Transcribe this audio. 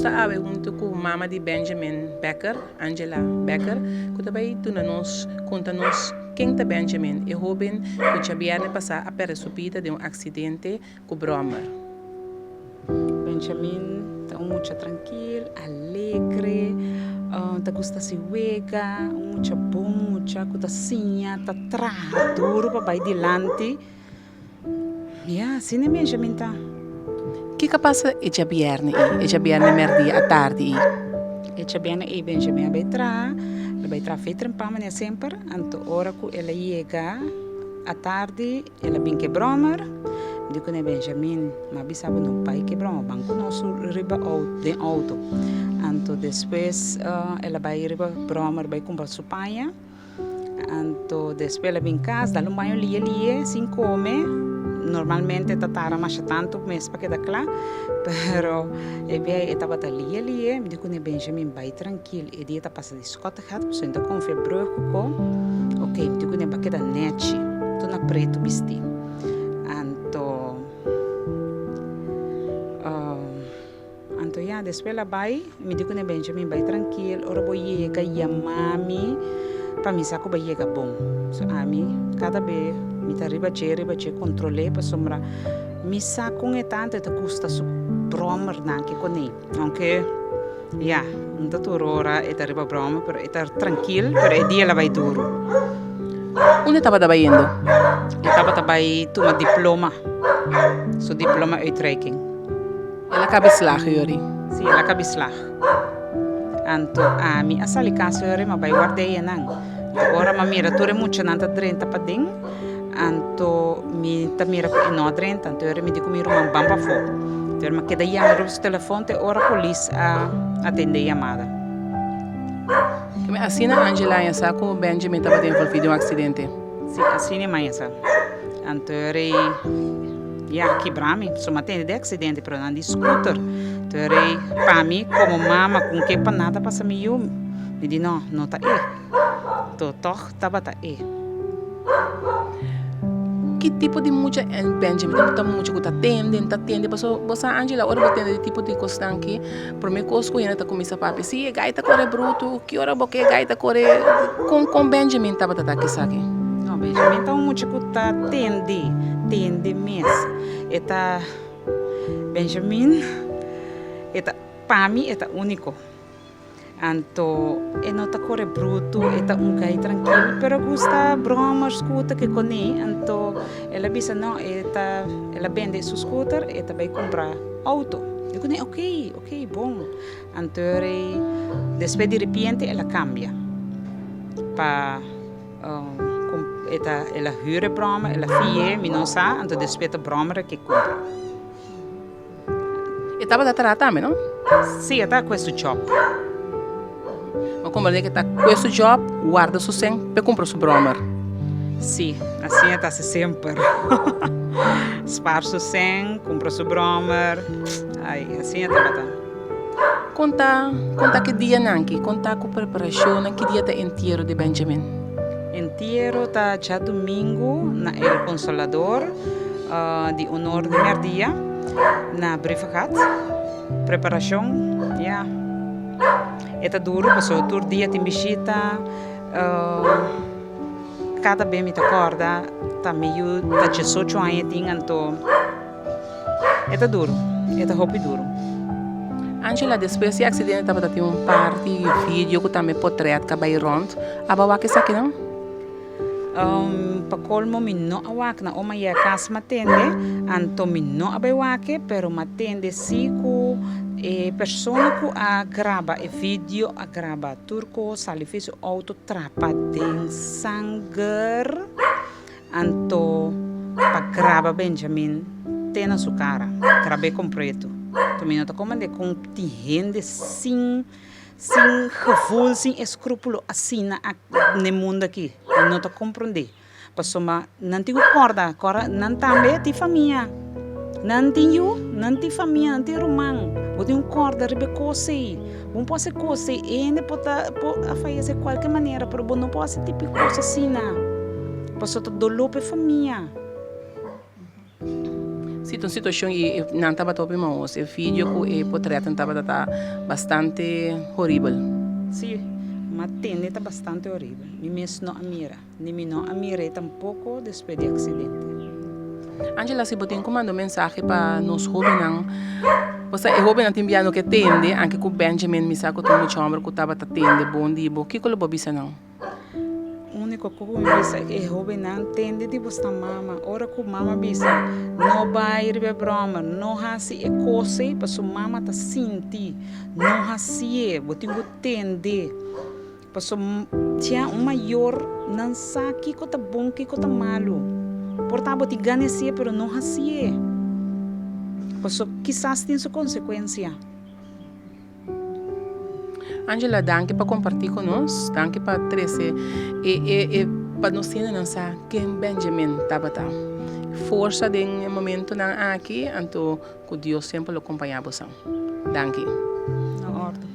Nos ta awe huntu ku mama di Benjamin Becker, Angela Becker, ku ta bai duna nos konta nos ken ta Benjamin, e hóben ku djabièrnè pasá a pèrdè su bida den un aksidente ku bròmer. Benjamin ta un mucha trankil, alegre, ta gusta hasi wega, un mucha bon mucha ku ta siña, ta traha duru pa bai dilanti. Ya, asina Benjamin ta. Kiko a pasa e djabièrnè ei, e djabièrnè mèrdia atardi ei? E djabièrnè ei Benjamin a bai traha, el a bai traha fe trempan manera semper, anto ora ku el a yega atardi el a bin ke bròmer, mi di kuné, Benjamin, mi a bisa bo no bai ke bròmer, ban ku nos riba den outo. Anto despues el a bai riba bròmer bai kumpra su paña. Anto despues el a bin cas, dal un baño lie lie sin come, normalmente ta tarda masha tanto mes pa keda cla, pero e bia e tabata lie lie, mi di cune Benjamin bay trankil, e dia ta pasa di Schottegat, pasobra mi ta confia brug cu ko, ok mi di cune ba keda nechi, tur na preto bisti, anto. Anto ya, despues el a bai, mi di kuné, Benjamin, bai trankil, ora bo yega, yama mi pa mi sa ku bo a yega bon. So ami, kada be mi ta riba dje, riba dje kontrol'é pasobra mi sa kon e ta, anto e ta gusta su bròmernan ke kuné. Ounke, ya, no ta tur ora e ta riba bròmer, pero e ta trankil, pero e dia el a bai duru. Unda e tabata bayendo? E tabata bai tuma diploma, su diploma uitreiking. El a kabi slag yori. Sí, el a kabi slag. Anto ami a sali kas yori, m'a bai ward'é enan. Anto ora m'a mira tur e muchanan ta drenta paden, anto mi ta mira ku e no a drenta. Anto yori mi di ku mi ruman ban pafó. Anto yori m'a keda yama riba su telefòn te ora polis a atendé e yamada. Asina Angela a sa ku Benjamin tabata envolví den un aksidente? Sí, asina e man sa. Anto yori. Ya kibra mi, so m'a tende di accidente pero nan di scooter. Tur ei pa mi como mama cu ke pa nada pasa mi yu, mi di no, no ta e. To tog tabata e. Ki tipo di mucha Benjamin ta ta mucha cu ta tende, ta tende paso bo sa Angela ora bo tende di tipo di cosnan aki prome cos cu hende ta cuminsa papia si e gai ta core bruto ki ora bo ke e gai ta core con con Benjamin tabata ta kisaki? No Benjamin ta un mucha cu ta tende. Tende mes. E ta Benjamin e ta pa mi e ta úniko. Anto e no ta kore brutu, e ta un kai trankil, pero gusta brommer, scooter ke kone. Anto el a bisa no e ta el a bende su scooter e ta bai kumpra outo. Mi kune ok, ok bon. Anto despues di repente el a kambia pa. E ta el a hür e bròmer, el a fi'é, mi no sa, anto despues ta bròmer a ke kumpra. E tabata traha tambe, no? Sí, e ta kue su jòb. Bo komprendé ke ta kue su jòb, warda su sèn p'e kumpra su bròmer. Sí, asina ta hasi semper. Spar su sèn, kumpra su bròmer, ai, asina tabata. Konta, konta ki dianan ki, konta ku preparashonnan, ki dia ta entiero di Benjamin? Entiero ta djadumingu na El Consolador di un or di merdia na Brievengat. Preparashon, ya, e ta duru pasobra tur dia tin bishita, kada be mi ta kòrda ta mi yu ta diesocho aña tin anto. E ta duru, e ta hopi duru. Angela, despues di accidente tabata tin un par di video cu tambe potret ca bay rond. Aba wak esakinan? Pa colmo mi no a wak nan. Oma yega cas mi a tende, anto mi no a bay wak e, pero mi a tende si cu e persona cu a graba e video a graba tur cos, sali fi su auto trapa den sanger. Anto pa graba Benjamin te na su cara, grab'é completo. Anto mi no ta comprende con tin hende sin sin gevoel, sin escrupulo asina n'e mundo aki. Mi no ta comprende. Pasobra nan tin cu corda, corda nan tambe tin famia. Nan tin yu, nan tin famia, nan tin ruman. Bo tin un corda riba e cos ei. Bo no por haci cos ei. E hende por ta por a fayece cualke manera, pero bo no por haci tipo di cos asina. Pasobra ta dolor pa e famia. Si ta un situashon i nan tabata hopi mahos. E video ku e potretnan tabata ta bastante horibel. Si, m'a tende ta bastante horibel. Mi mes no a mira, ni mi no a mir'é tampoko despues di aksidente. Angela, si bo tin ku manda un mensahe pa nos hóbennan, pasobra e hóbennan tin bia no ke tende, anke ku Benjamin mi sa ku ta un mucha hòmber ku tabata tende bon di bo, kiko lo bo bisa nan? Úniko ku mi bisa e hóbennan tende di bosta mama. Ora ku mama bisa no bai riba e bròmer, no hasi e kos ei, pasobra mama ta sinti, no hasié, bo tin ku tende. Pasobra tia un mayor nan sa kiko ta bon, kiko ta malu. Por ta bo tin gana hasié pero no hasié, pasobra kisas tin su konsekuensia. Angela danki pa kompartí ku nos, danki pa trese e e e pa nos hendenan sa ken Benjamin tabata. Forsa den e momentonan aki anto ku Dios semper lo kompañá boso. Danki. Na orde.